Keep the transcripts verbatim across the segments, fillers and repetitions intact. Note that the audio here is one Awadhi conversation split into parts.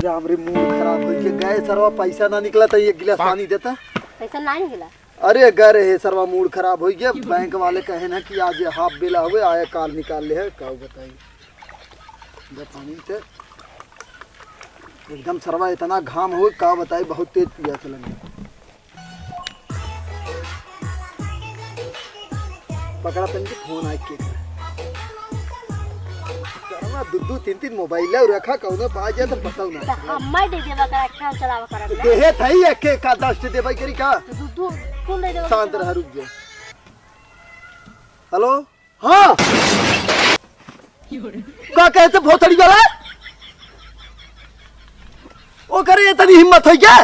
राम रे, मूड खराब होइ गए। गए सरवा, पैसा ना निकला तो एक गिलास पानी देता। पैसा ना निकला? अरे गए रहे सरवा, मूड खराब होइ गया। बैंक वाले कहे ना कि आज हाफ बेला हुए, आया काल निकाल ले है, का बताई। दे पानी ते एकदम सरवा इतना घाम हो, का बताई, बहुत तेज पियास लगे। पकड़ा तन के फोन आए के। सरवा दू दू तीन तीन मोबाइल है और रखा, कौनो बाज जाए तो बताओ ना। तो हम्मा दे देबा का, रखा चलावा करब ना। देहे थई एक एक का दस दे देबा करी का? तो दू दू कौन दे देबा? शांत रह, रुक जा। हेलो। हाँ। का कहे थे भोसड़ी वाला? ओकरे इतनी हिम्मत होइ क्या?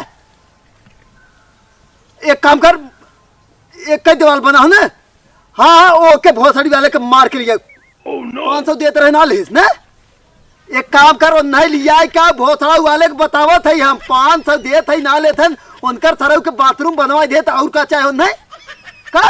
एक काम कर, एक का दीवाल बना है ना? हाँ, हाँ, ओके, भोसड़ी वाले के मार के लिए। पाँच सौ देत रहे ना, लिहिस ना? एक काम कर, ओन्हई लियाई का, भोसड़ा वाले के बतावत है हम, पाँच सौ देत है ना लेत हन, उनकर सरऊ के बाथरूम बनवाई देत, और का चाहे ओन्हई? का?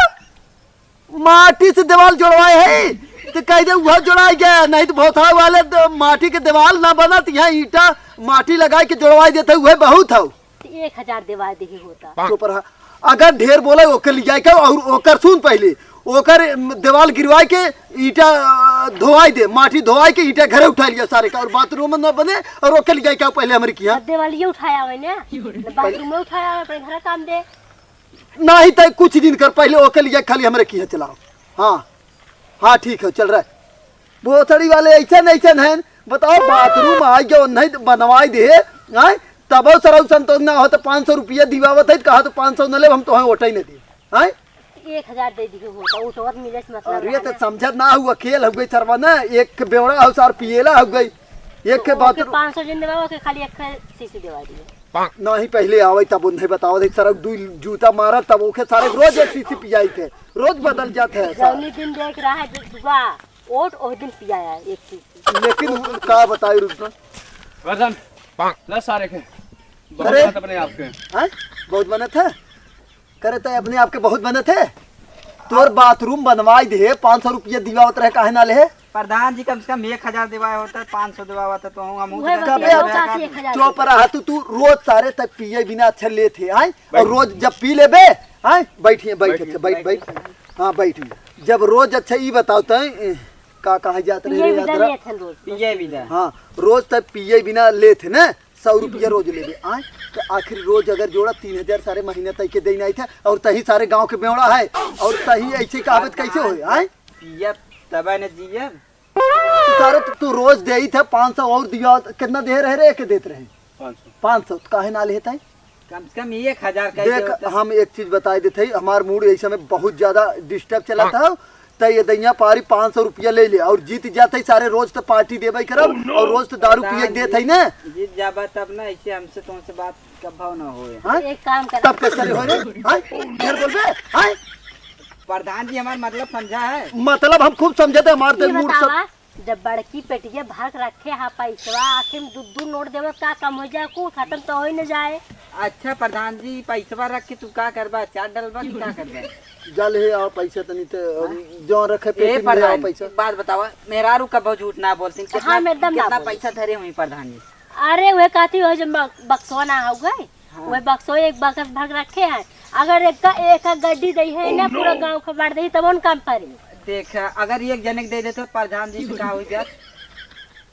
माटी से दीवाल जोड़वाए है, तो कह दे उहो जोड़ाई गया, नहीं तो भोसड़ा वाले द-, माटी के दीवाल ना बनत, यहाँ ईंटा माटी लगाई के जोड़वाई देत है, उहे बहुत हौ। तो एक हजार देवाए देही होता। चुप रहा। अगर ढेर बोले, ओके ले जाए के और ओकर सुन पहले, ओकर दीवाल गिरवाए के ईंटा, अ, धोवाई दे, माटी धोवाई के ईंटा घरे उठा लिया सारे का, और बाथरूम न बने, और ओके ले जाए के पहले हमरे किहाँ। अब देवालिये उठाया आवे ना, न बाथरूम में उठाया आवे, अपने घर काम दे। नहीं तो कुछ दिन कर पहले ओके ले जाए, खाली हमरे किहाँ चलाओ। हाँ, हाँ, ठीक है, चल रहा है। भोसड़ी वाले ऐसन ऐसन हैं, बताओ, बाथरूम आ गयो, नहीं तो बनवाई दे, आय, तबो सरऊ संतोष ना हो तो पाँच सौ रुपया दिवावत है, कहा तो पाँच सौ न लेब, हम तोहे ओटई न देब, आय। एक हजार दे दिए हो, तो ओटवा मिले से मतलब अरे, रहा तो ना। समझत ना हुआ, खेल हो गई सरवा ना, एक बेवड़ा हो सार पिएला हो गई, एक के ओके, बाथरूम। पाँच सौ जिन देवा, ओके खाली एक सीसी देवा दिए। नहीं, पहले आवे तब उन्हें बताओ दे, सरऊ दू जूता मारा, तब ओके सारे रोज एक सीसी पियाई थे, रोज बदल जाते हैं सार। जौनी दिन देख रहा है, दुआ ओट ओह दिन पियाया एक चीज। लेकिन का बताई रुद्र? गर्दन, ला सारे के। बहुत अरे। बात अपने आप के। हैं? बहुत बनत है? करे तय अपने आप के बहुत बनत है? तोर बाथरूम बनवाई दे, पाँच सौ रुपया दिवावत रहे, काहे ना ले? प्रधान जी, कम से कम एक हजार दिवाए होता, पाँच सौ दिवावत तो हम उहे कबे बतिया आप साथ एक हजार चुप रहा तू, तू रोज सारे तक पिए बिना अच्छा लेत है, हैं? और बैठ। रोज जब पी लेबे, हैं? बैठिए, बैठ, बैठिए, अच्छा, बैठ, बैठ। बैठ। हाँ, बैठ। जब रोज अच्छा ई बताओ तय, ए, का कहा जात रहे पिए रे बिना यात्रा? लेत हन रोज। पिए बिना। हाँ, रोज तक पिए बिना लेत है ना, सौ रुपया रोज लेबे, आय? तो आखिर रोज अगर जोड़ा तीन हजार सारे महीना तय के देना आई था, और तही सारे गांव के बेवड़ा है, और तही ऐसे कहावत कैसे होए, आय? पियब तबे न जियब। सारे तो तू रोज दे ही था, पाँच सौ और दिया, कितना दे रहे रे, के देत रहे? पाँच सौ। पाँच सौ, तो काहे ना लेता है? कम से कम एक हजार कैसे देख, होता? हम एक चीज बताई देते हैं, हमार मूड ऐसे में बहुत ज्यादा डिस्टर्ब चला था, तो ये दैया पारी पाँच सौ रुपया ले ले, और जीत जाते ही सारे रोज तो पार्टी देबे करब, और रोज तो दारू पिए के देत है ना। जीत जाबा तब ना, ऐसे हमसे तुमसे बात कब भाव ना होए। हाँ? एक काम करा। तब कैसे हो रे? हाँ? ढेर बोलबे? हाँ? प्रधान जी, हमार मतलब समझा है? मतलब हम खूब समझते, हमार ये दिल मूड सब बतावा, जब बड़की पेटिया भर के रखे हा पैसवा, आखिर में दू दू नोट देवे, का कम हो जाए, कुल खत्म तो हो ही न जाए। अच्छा प्रधान जी, पैसवा रख के तू का करबा? अचार डलबा कि का करबा? जा ले आओ पैसा तनी ते, हाँ? जो रखे ए पेटी में ले आओ प्रधान, पैसा। एक बात बतावा, मेहरारू कबो झूठ ना बोलती, कितना, हाँ, मैं एकदम ना कितना बोली। पैसा धरे हुई प्रधान जी? अरे वह कहती हो जो बक-, बक्सवा ना हो गए, हाँ। वह बक्सवा एक बक्स भर रखे हैं, अगर एक का, एक का गड्डी दे है ना, पूरा गाँव का बांट दे, तब उन काम पड़ी। देख, अगर एक जने के दे देते प्रधान जी, तो का हो जात?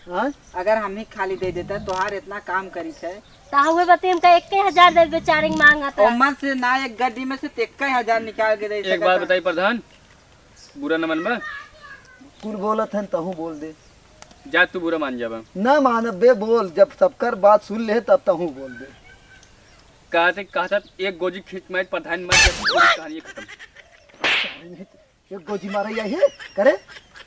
हाँ? अगर हम ही खाली दे देते, तोहार इतना काम करी थे। तो हुए बते हमका इक्के हजार दे, बेचारे के मांगत रहा। ओमन से ना एक गड्डी में से तो इक्के हजार निकाल के दे एक सकता। बात बताई प्रधान, बुरा न मनबा? कुल बोलत हन, तहूँ बोल दे। जा तू बुरा मान जाबा। ना मानब बे, बोल, जब सबकर बात सुन ले तब तहूँ बोल दे। कहते कहता एक गोजी खींच मार प्रधान मर गया, पूरी कहानी खत्म। एक गोजी मारे यही करे।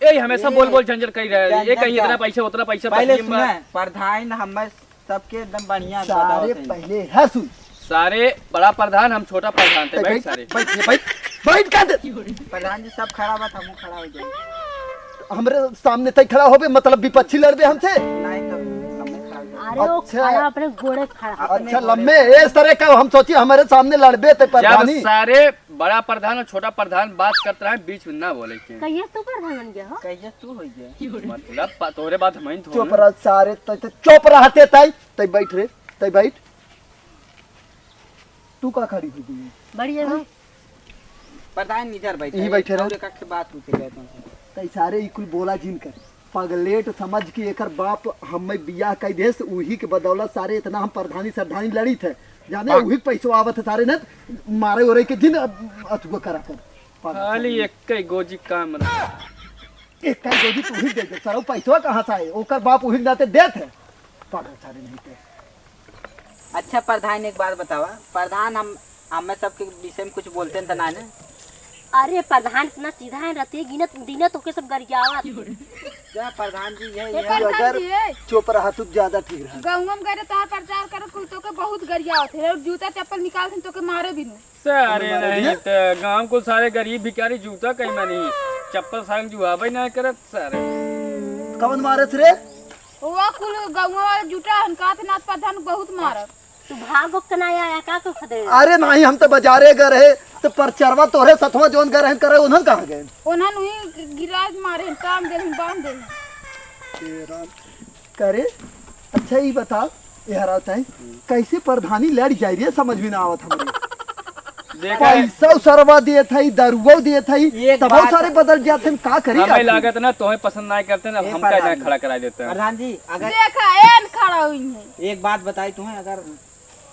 ए, हमेशा ए, बोल बोल झंझट करी रहे। ये झंझट कहीं का? इतना पैसा, उतना पैसा, पहले तकलीफ में। सुने, प्रधान हमें सबके एकदम बढ़िया सारे बतावत है। पहले है सुन। सारे बड़ा प्रधान, हम छोटा प्रधान थे, ए, बैठ बैठ, सारे। बैठ, बैठ, बैठ, का दे? प्रधान जी सब खड़ा बा, हमहू खड़ा हो जाए। हमरे सामने तय खड़ा होबे, मतलब विपक्षी लड़बे हमसे? नहीं तो हमें खड़ा हो जाए। अरे वो अच्छा। खड़ा अपने गोड़े खड़ा। अच्छा, लम्बे, इस तरह का हम सोची हमारे सामने लड़बे ते जब प्रधानी। सारे बड़ा प्रधान और छोटा प्रधान बात करत रहे, बीच में ना बोले के। कहिए तू प्रधान बन गया हो? कहिए तू हो गया? मतलब, पा-, तोहरे बात हम ही थोड़ा चुप ना। रह सारे, त-, त-, चुप रहते तई। तै बैठ रे, तै बैठ। तू का खड़ी हुई है? बढ़िया हो। प्रधान इधर बैठे यही हैं। बैठे रहो। और एक आखे बात पूछे गए तुमसे। तै सारे ई कुल बोला जिन कर। पगलेट समझ के एकर बाप हमें बियाह कई देस, उही के बदौलत सारे इतना हम प्रधानी सरधानी लड़ी थे। जाने उही के पैसवा आवत है सारे न मारे ओरे के जिन अब अथुआ करा कर। पागल खाली सारे। एक ही गोजी काम रहा। एक ही गोजी तू ही दे दे, सारा पैसवा कहाँ से आए? ओकर बाप उही के नाते देत है। पागल सारे नहीं थे। अच्छा प्रधान, एक बात बतावा, प्रधान हम, हमें सबके विषय में कुछ बोलते हैं तो ना ने? अरे प्रधान इतना सीधा है, रहते गिनत दिनत होके सब गरियावत। क्या प्रधान जी, ये, ये ये प्रधान अगर जी, ए। चुप रहा तू ज्यादा ठीक रहा। गौवा में गए तोहार प्रचार करे कुल तोके बहुत गरियावत है और जूता चप्पल निकाल के तोके मारे भी नहीं। सारे मारे नहीं दिए? तो गांव को सारे गरीब भिखारी जूता कहीं मानी, चप्पल सारे जुआबे ना करत सारे। कौन मारत रे? वो कुल गौवा वाले जुटा हन, का थे नाथ प्रधान बहुत मारत। तू भागो के ना आया, का को खदे? अरे नहीं, हम तो बाजारे गए रहे, तो परचरवा तोहरे सथवा जोन गए रहे करे, उन्हन कहाँ गए? उन्हन उही गिरा के मारे, टांग देन, बांध देन। ए राम। करे, अच्छा ई बताओ, ए हराव ताई, कैसे प्रधानी लड़ जाई रे, समझ में ना आवत हमरे। देखा है। पैसा सरवा देत है, दरुआ देत है, एक तब बात सारे बदल जाते हैं, का करी हमें जाते हैं? लागत ना, तोहे पसंद ना करते ना, ए हमका प्रधान ना जी। खड़ा करा देते हैं। प्रधान जी, अगर देखा, एन खड़ा हुई है। एक बात बताई तुम्हें, अगर,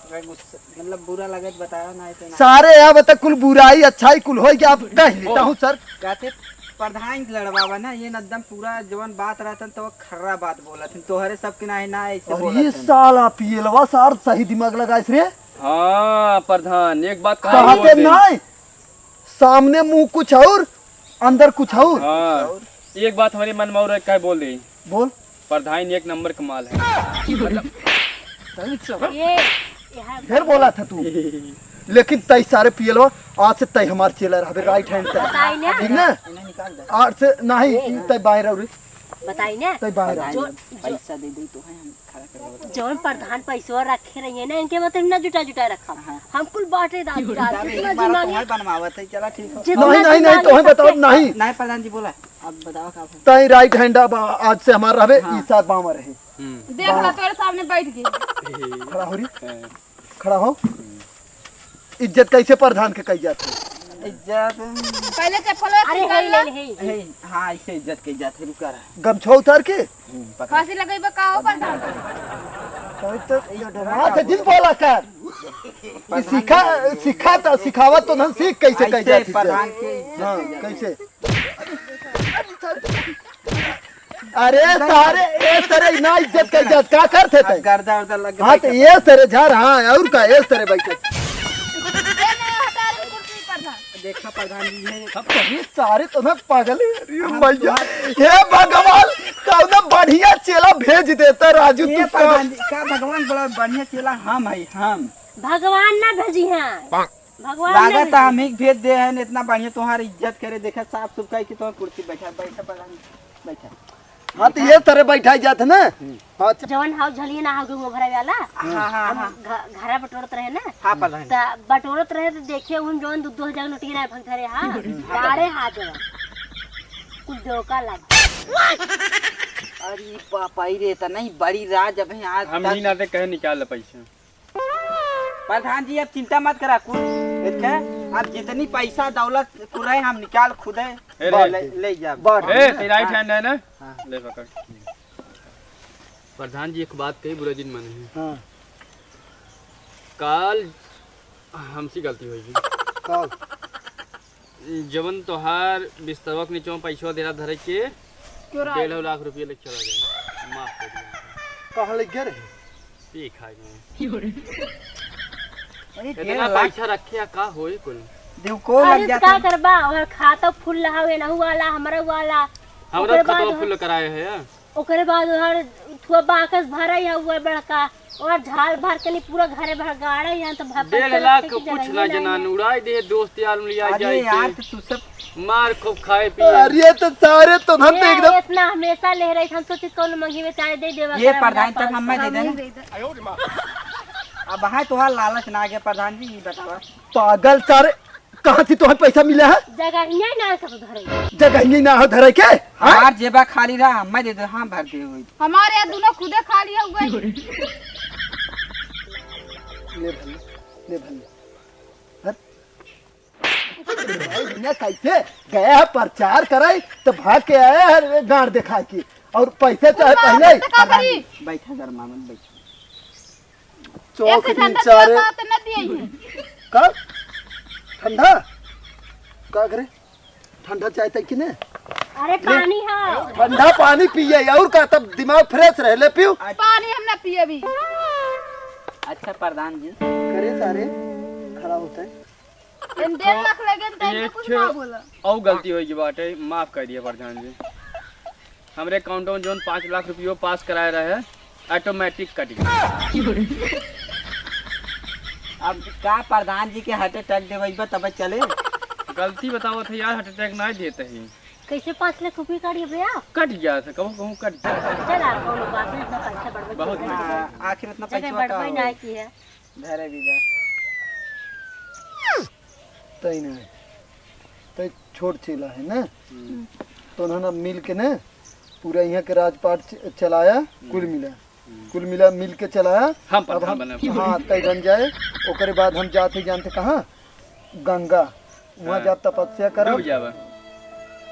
अगर गुस्सा, मतलब बुरा लगे तो बताया ना, ऐसे ना। सारे यहाँ बता कुल बुराई अच्छाई कुल होई कि आप कह लेता ओ। हूँ सर। कहते प्रधान लड़वावा ना, ये न एकदम पूरा जवन बात रहतन तो वो खर्रा बात बोलत हन, तोहरे सबके नाही ना ऐसे अरे बोलत हन। साला पियलवा सार सही दिमाग लगाइस रे। हाँ प्रधान, एक बात कहा कहा बोल ते दे। नहीं, सामने मुंह कुछ और, अंदर कुछ और। हाँ, एक बात हमारे मन में और है, कहे बोल दे। बोल। प्रधान एक नंबर का माल है। मतलब, तनी से ये, ये है ढेर बोला था तू, लेकिन तई सारे पियलवा, आज से तई हमार चेला रहबे, राइट हैंड तई, बताई ना। ठीक ना? इन्हें निकाल दे। आज से नहीं, तई बाएं रहो रे, बताई ना। तई बाएं रहो। जो, जो, पैसा दे दे तो है, हम खड़ा करवा दे। जौन प्रधान पैसवा रखे रहिए ना, इनके मतलब ना जुटा जुटा रखा। हाँ। हम कुल बांटे दादू, दादू, एक जितना बार जितना तुम्हें बनवावत है, चला ठीक हो। जितना नहीं, नहीं, नहीं, जितना तुम्हें बताओ, सकते। नहीं। नहीं, प्रधान जी बोला। अब बताओ का भइल? तई राइट हैंड अब आज से हमार रहबे, हाँ। ई साथ बामा रहे। हम्म। देख ला, तोरे सामने बैठ गई। खड़ा हो रे। हाँ। खड़ा हो। इज्जत कैसे प्रधान के कही जाती है? इज्जत पहले चप्पल अरे, है, है, है, है। है, हाँ, ऐसे इज्जत कही जाती है, रुका रहा। गमछा उतार के? हम्म, पकड़। फांसी लगइबा का हो प्रधान? कहीं तो ये डरा था, जिन बोला कर। ये सिखा, सिखा तो, सिखावत तो ना सीख कैसे ऐसे कही जाती है। प्रधान के इज्जत हाँ, कही जाती है। कैसे? अरे सारे, ए सारे, ना इज्जत कर जात, का करत है अब तै? गर्दा उर्दा लग हाँ, गया। तो ये सारे झार, हाँ, और का, ये सारे बैठे। देखा प्रधान जी, ये अब तो ये सारे तो ना पागल है। अरे हम भैया, तो हे भगवान, कौनो बढ़िया चेला भेज देता राजू, ये तू का प्रधान जी, का भगवान बड़ा बढ़िया चेला हम है, हम। भगवान ना भेजी हैं। भगवान लागत नहीं। हम ही भेज दे हैं, इतना बढ़िया तुम्हारी इज्जत करे, देखा साफ सुफ कह के तुम्हारी कुर्सी बैठा, बैठा प्रधान जी, बैठा। हाँ, तो ये तरह बैठा जात है ना। हम्म। हाँ, अच्छा। जवन हाउ झलिए ना हाउ गंगो भरावे वाला। हाँ, हाँ, हम हाँ। घ-, घरा बटोरत रहे ना। हाँ, प्रधान। त बटोरत रहे तो देखे उन जवन दू दू हजार नोटिया ना भंग धरे, हाँ। हम्म। बाड़े हाथ जवन। कुल धोखा लग। अरे बाप रे, त नहीं बड़ी राज अब यहाँ हम तक। ही नाते कहे निकाल ले पैसे। प्रधान जी, अब चिंता मत करा, कुल इतने, अब जितनी पैसा दौलत कुल रहे, हम निकाल खुदे ए रे। ले, ले जाब। बांट। ए, तेरा राइट हाँ। हैंड है ना? हाँ। ले पकड़। प्रधान जी, एक बात कही, बुरा जिन माने। हाँ। काल हमसे गलती होई। काल? जवन तोहार बिस्तरवा के नीचे पैसवा देला धरे के, क्यों रहा? डेढ़ लाख रुपया लेके चला गया। माफ कर दिया। कहाँ ले गए रहे? पी खाए में। अरे, इतना डेढ़ लाख? पैसा रखे या का होई कुल? देखो, को अरे, लग तो जाता का है। करबा? ओहर खाता फुल रहा, एनहु वाला, हमरा वाला। हमरा ओकरे बाद खाता ओहर फुल कराए है। ओकरे बाद ओहर थुआ बाकस भरा ही हुआ बड़का, ओहर झाल भर के नहीं पूरा घरे भर गाड़ा ही, तो भर डेढ़ लाख कुछ ना जनान, उड़ाई दे दोस्त यार, लिया अरे जाए यार, के। तो तू सब मार खूब खाए पिए। अरे तो सारे तो हम तो ये एकदम इतना हमेशा ले रही, हम सोचे कौन मंगी में चाय दे देवा ये करम प्रधान ना तब हम मैं दे पास। देना। अब हाँ तोहार लालच ना आ गया प्रधान जी, ये बतावा। पागल सारे, कहाँ से तोहे पैसा मिला है? जगह ही नहीं ना कब धरे। जगह ही नहीं ना हो धरे के? हाँ? हमार जेबा खाली रहा, हम मैं दे दे, हाँ भर दे हुई। हमारे यहाँ दोनों खुदे खाली हो गए। ले भले, ले भले। हट। दुनिया कैसे गया है प्रचार कराई, तो भाग के आया है गांड दिखा के। और पैसे चाहे पहले ही। तो का करी? बैठा गरमा मत बैठा। चौक एक ठंडा निचारे। पिया तो न दिए ही। का? ठंडा? का करे? ठंडा चाय तक कि ने? अरे पानी है। ठंडा पानी पिए और का, तब दिमाग fresh रहे, ले पियो। पानी हम ना पिए भी। अच्छा प्रधान जी। करे सारे खड़ा होता है। इन डेढ़ लाख लगे न, तो इनने कुछ ना बोला। और गलती होई गई बाटे, माफ कर दिया प्रधान जी। हमरे account में जौन पाँच लाख रुपयो पास कराए रहे, automatic कट गया। अब का प्रधान जी के heart attack देवइबा तब चले? गलती बतावत है यार, heart attack ना देते ही। कैसे पाँच लाख रुपये काट गया भैया? कट गया था, कहूँ कहूँ कट गया। चला, कोनो बात नहीं, इतना पैसा बढ़बे बहुत की है। बढ़िया। हाँ, आखिर उतना जगह पैसा का बढ़बे हो? ना की है। धरे भी दे। तई नहीं, तई छोट चेला है ना, हम्म। तो उन्होंने मिल के ना पूरा यहाँ के राजपाट च-, चलाया, हम्म। कुल मिला, हम्म। कुल मिला मिल के चलाया। हम अब प्रधान हम, बने। हाँ, तई बन जाए। ओकरे बाद हम जाते जानते कहाँ, गंगा, वहाँ हाँ। जाब तपस्या करब। डूब जाबा।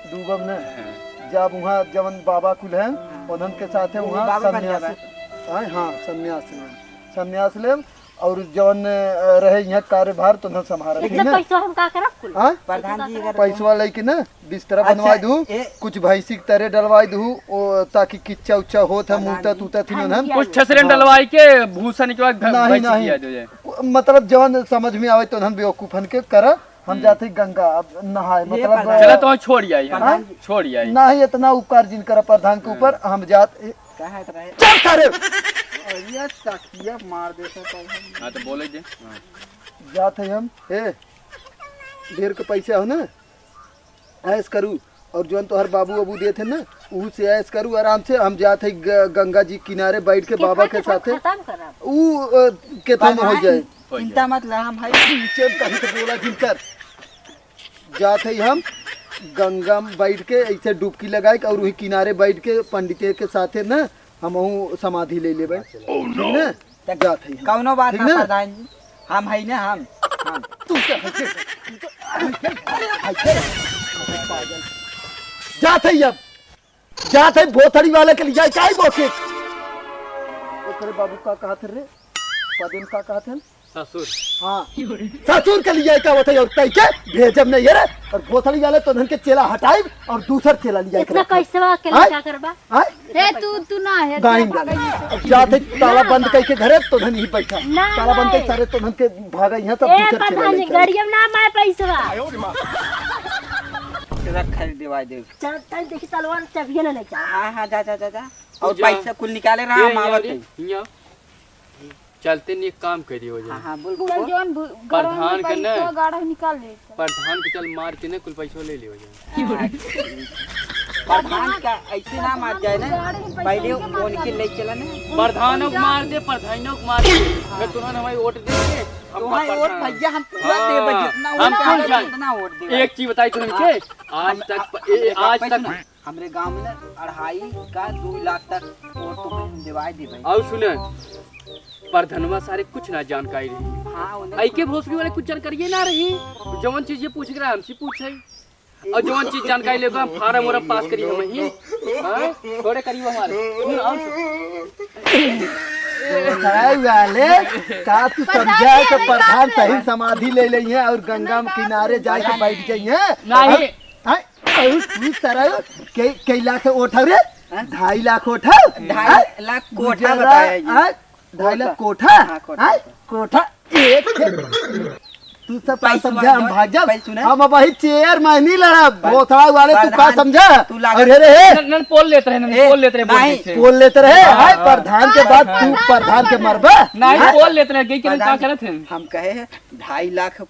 डूबब न। हाँ। जाब वहाँ जवन बाबा कुल हैं, हाँ। उन्हन के साथे वो वहाँ बाबा बन संन्यास, जाबा। हाँ, हाँ, संन्यास लेब। संन्यास लेब और जवन, अ, रहे यहाँ कार्यभार तो उन्हन संभारब, ठीक इतना ना? पैसा हम का करब कुल? हाँ? प्रधान जी, अगर पैसवा लेके ना बिस्तरा अच्छा, बनवाई दू, ए- कुछ भैंसी के तरे डलवाई दू, ओ, ताकि किच्चा उच्चा होत है, प्रधान मूतत जी। उतत ही हाँ उन्हन। जी, हाँ कुछ जी। ठसरे हाँ। डलवाई के भूसा निकलवा के नहीं, भैंसी नहीं। खिया दे जाए। मतलब जवन समझ में आवे तो उन्हन बेवकूफन के करा। हम हम्म। जाते ही गंगा अब नहाए, ये मतलब, प्रधान चला तो छोड़ आई, हाँ? प्रधान जी। छोड़ आई। ना ही इतना उपकार जिन करा प्रधान के हाँ। ऊपर, हम जात ए- कहाँ तो रहे? चल सारे! अरे तकिया मार देता प्रधान। हाँ, तो बोले जे। हाँ। जात है हम, ए, ढेर के पैसा हो ना, ऐश करू, और जौन तोहर बाबू अबू देत है ना, ऊ से ऐश करू आराम से। हम जात है ग-, गंगा जी किनारे बैठ के बाबा के साथे। खत्म करब। ऊ, अ, केतना में हो जाए? चिंता मत ला, हम है। पीछे कहीं तो बोला जिनकर। जात है हम गंगा में बैठ के ऐसे डुबकी लगाए के और वही किनारे बैठ के पंडिते के साथे ना हमहू समाधि ले लेबे। Oh, ठीक no! ना? त जात है हम। कौनो बात ठीक ना, ना? प्रधान जी, हम है ना, हम, हम। तू तो है, तू तो है, है, है, पागल। जात है अब। जात है भोथड़ी वाले के लिए, क्या ही बोके? ओकरे बाबू का कहत रे? पदेन का कहत है? ससुर। हाँ। ससुर के लिए का होता है और तई के भेजब नहीं है रे। और भोथड़ी वाले तो धन के चेला हटाइब और दूसर चेला लिया इतना करब। कैसवा के हाँ? लिए का करबा? हाँ? हे तू, तू ना है, गाइन तू डाल। अब जाते ताला बंद करके घरे तो धन ही बैठा। ना, ताला बंद ना। करके सारे तो धन के भागा यहाँ सब ए, दूसर चेला पता नहीं, लेके आए। गड़िया में ना मार पैसवा। तेरा खरीद देवाई दे। चल, तन देखी तलवार चबिया ना लेके आ। हाँ, हाँ, जा, जा, जा, जा। और जा। पैसा कुल निकाले रहा, ये, हम ये, आवत ये, हैं। ये। चलते नहीं, एक काम करिए हो जाए। हाँ, हाँ, बोल, बोल, बोल। जौन भु-, प्रधान के ना, पैसा गाढ़ा निकाल ले। प्रधान के चल मार के ना कुल पैसा ले लियो जाए। प्रधान का ऐसे ना मार जाए ना, पहले उनके ले चला ना। प्रधानों को मार दे, प्रधानों को मार दे। मैं तुरंत हमारी वोट दे दे। हम तुम्हारी वोट प्रधान। भैया हम पूरा हाँ, देबे, जितना हम वोट कौन आवे, जान-, उतना वोट देबे। एक चीज बताई तुमके, हाँ। आज हम, तक, हम, ए, हम, आज भाई तक सुना, हमरे गांव में ना अढ़ाई का दो लाख तक वोट तो हम देवाई देबे। और सुने, प्रधनवा सारे कुछ ना जानकारी रही। हाँ, उन्हें आई के भोसड़ी वाले कुछ जानकारिये ना रही। जवन चीज ये पूछ के रहा, हमसे पूछे। और जवन चीज जानकारी लेबे, हम फार्म वार्म पास करी हम ही। हाँ? थोड़े करियो हमारे। सुन, और सुन। सारे वाले, का तू समझा है कि प्रधान सही समाधि ले लेइहैं और गंगा किनारे जाके बैठ जाइहैं? नहीं। हाँ? और तू सारा के, कई लाख वोट हौ रे? हाँ? ढाई लाख वोट हौ? ढाई लाख कोठा बताया जी। हाँ? ढाई लाख कोठा? हाँ, कोठा। हाँ? कोठा। एक तू सब का समझा, हम भाग जाब। हम अब वही चेयरमैनी लड़ब। भोसड़ा वाले तू का समझा? अरे रे। न, न, पोल लेत रहे, न, ए, पोल लेत रहे, बोल नहीं। दे। पोल लेत रहे, हाँ, हाय, हाँ। प्रधान के बाद तू प्रधान के मरबा? नहीं, हाँ? पोल लेत रहे, गई के का करत हैं? हम कहे हैं, ढाई लाख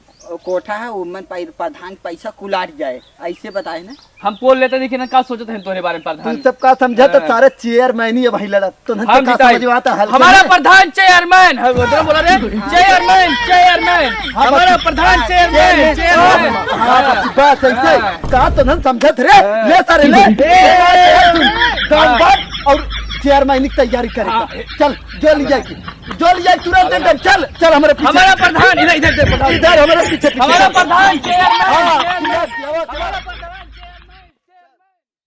कोठा है, उमन पै-, प्रधान पैसा कुलाट जाए, ऐसे बताए ना। हम पोल लेते देखिए ना, का सोचत हैं तोरे बारे में प्रधान? तू सब का समझा, तो हाँ। सारे चेयरमैनी अब वही लड़त। तो हम तो का जिताई। समझ में आता है, हमारा प्रधान चेयरमैन, हम उधर बोला रे, चेयरमैन, चेयरमैन, हाँ, हमारा बस। प्रधान चेयरमैन, चेयरमैन। हाँ, बस, बस, ऐसे। हाँ। का तो हम समझत रे, हाँ। ले सारे, ले। ए, गांव बात और चेयरमैन की तैयारी करे। हाँ। चल, जो ले जाए की, जो ले जाए तुरंत एकदम। चल, चल, हमारे पीछे। हमारा प्रधान, इधर, इधर, इधर, प्रधान। इधर हमारे पीछे, पीछे। हमारा प्रधान, चेयरमैन, हाँ, चेयरमैन।